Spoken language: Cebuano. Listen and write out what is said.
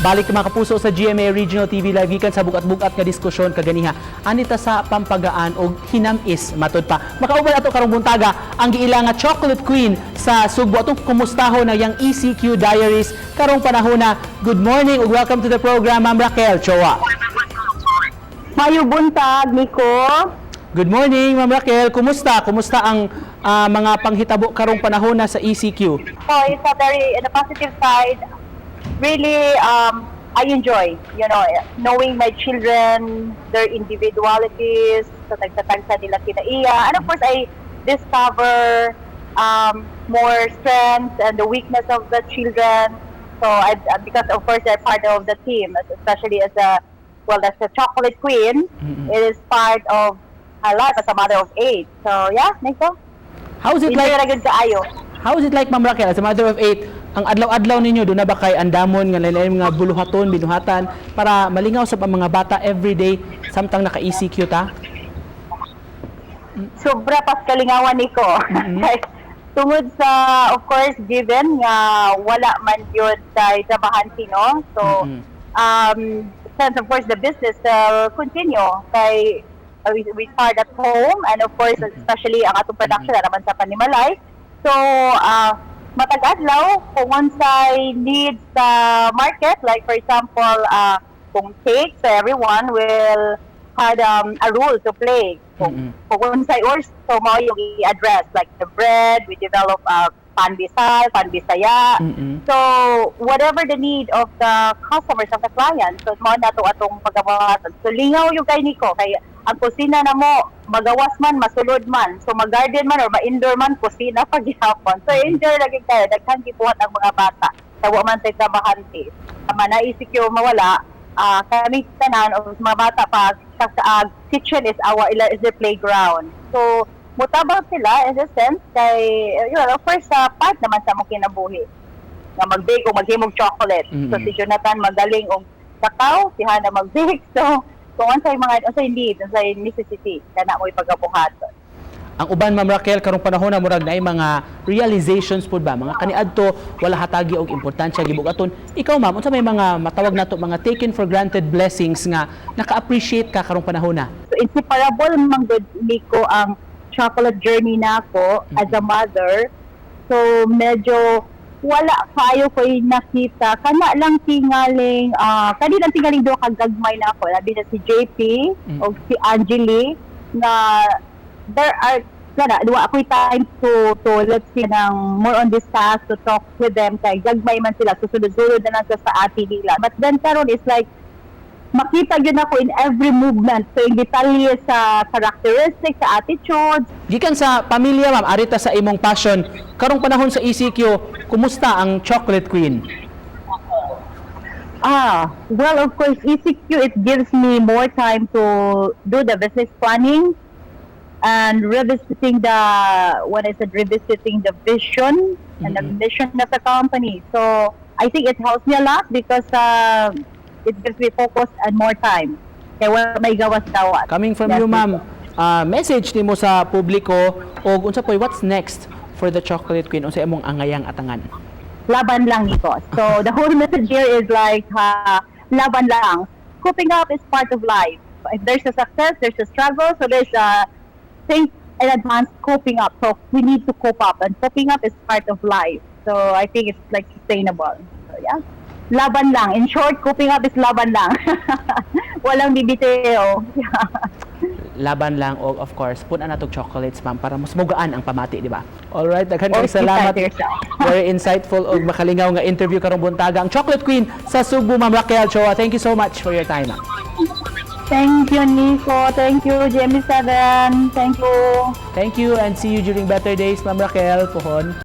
Balik, mga kapuso, sa GMA Regional TV Live gikan sa bugat-bugat nga diskusyon kaganiha. Anita sa pampagaan og hinamis matud pa. Makauban ato karong buntaga ang giila nga Chocolate Queen sa Sugbo, atong kumustaho na yang ECQ Diaries karong panahona. Good morning ug welcome to the program, Ma'am Raquel Choa. Maayong buntag, Nico. Good morning, Ma'am Raquel. Kumusta? Kumusta ang mga panghitabo karong panahona sa ECQ? So it's a very, on the positive side, really, I enjoy knowing my children, their individualities, sa tagsa-tagsa nila kinaiya. And of course, I discover more strengths and the weakness of the children. So, because of course, they're part of the team, especially well, as a chocolate queen, it is part of her life as a mother of eight. So, yeah, Nico. How is it Enjoy like ra gyud kaayo. How is it like, Ma'am Raquel, as a mother of eight, ang adlaw-adlaw ninyo, duna ba kay andamon nga lain mga buluhaton, binuhatan, para malingaw sa mga bata everyday samtang naka-ECQ ta? Sobra pas kalingawan, Nico. Kay tungod sa, of course, given nga wala man gyud kay trabahante, no? So since of course the business will continue kay we start at home and of course especially ang atong production na naman sa panimalay. So matag adlaw kung unsay needs sa market, like for example, kung cake, so everyone will had a role to play. Kung unsay ors, so mao yung i-address. Like the bread, we develop panbisal, panbisaya. So, whatever the need of the customers, of the clients, so mao na to atong pagabuhatan. So, lingaw gyud kay, Nico, kay ang kusina namo, magawas man, masulod man. So, mag-garden man or ma-indoor man, kusina pagyapon. So, enjoy lagi kayo. Daghang gibuhat ang mga bata. Sa wa man tay trabahante. Tama na ECQ mawala, kami tanan o mga bata pa sa kitchen is their playground. So mutabang sila in the sense kay yun, of course sa part naman sa among kinabuhi nga mag-bake o maghimog chocolate. So si Jonathan magaling og cacao, si Hannah mag-bake. So kung unsay mga unsay need, unsay necessity kana mo ipagabuhaton. Ang uban, Ma'am Raquel, karong panahon na murag naay mga realizations pud ba, mga kaniadto wala hatagi og importansya gibugaton. Ikaw, ma'am, unsa may mga matawag nato mga taken for granted blessings nga naka-appreciate ka karong panahon na? So inseparable man gud, Nico, ang chocolate journey nako as a mother. So medyo wala kayo ko'y nakita. Kana lang tingaling, kani lang tingaling duha ka gagmay nako. Labi na si JP o si Angeli nga there are kana duwa ako'y time to let's see ng more on this task to talk with them kay gagmay man sila, susunod-sunod na lang sa ate nila. But then karon is like makita gyud ako in every movement, so yung detalye sa characteristics, sa attitudes. Gikan sa pamilya, ma'am, arita sa imong passion karong panahon sa ECQ, kumusta ang Chocolate Queen? Ah, well, of course, ECQ, it gives me more time to do the business planning and revisiting the, what is it, revisiting the vision and the mission of the company. So I think it helps me a lot because it gives me focus and more time. Kaya wala may gawas-gawas. Coming from Yes, you, ma'am, message nimo sa publiko o unsa poy what's next for the Chocolate Queen, unsa imong angayang atangan? Laban lang, Nico. So the whole message here is like, laban lang. Coping up is part of life. If there's a success, there's a struggle. So there's a think in advance coping up. So we need to cope up, and coping up is part of life. So I think it's like sustainable. So yeah. Laban lang. In short, coping up is laban lang. Walang bibitiw. Yeah. Laban lang o of course pun-an natog chocolates, ma'am, para mas mugaan ang pamati, di ba? Alright, daghan kay Or salamat. decide yourself. Very insightful ug makalingaw nga interview karong buntaga, ang Chocolate Queen sa Sugbo, Ma'am Raquel Choa. Thank you so much for your time, ma'am. Thank you, Nico. Thank you, Jamie 7. Thank you. Thank you and see you during better days, Ma'am Raquel. Pohon.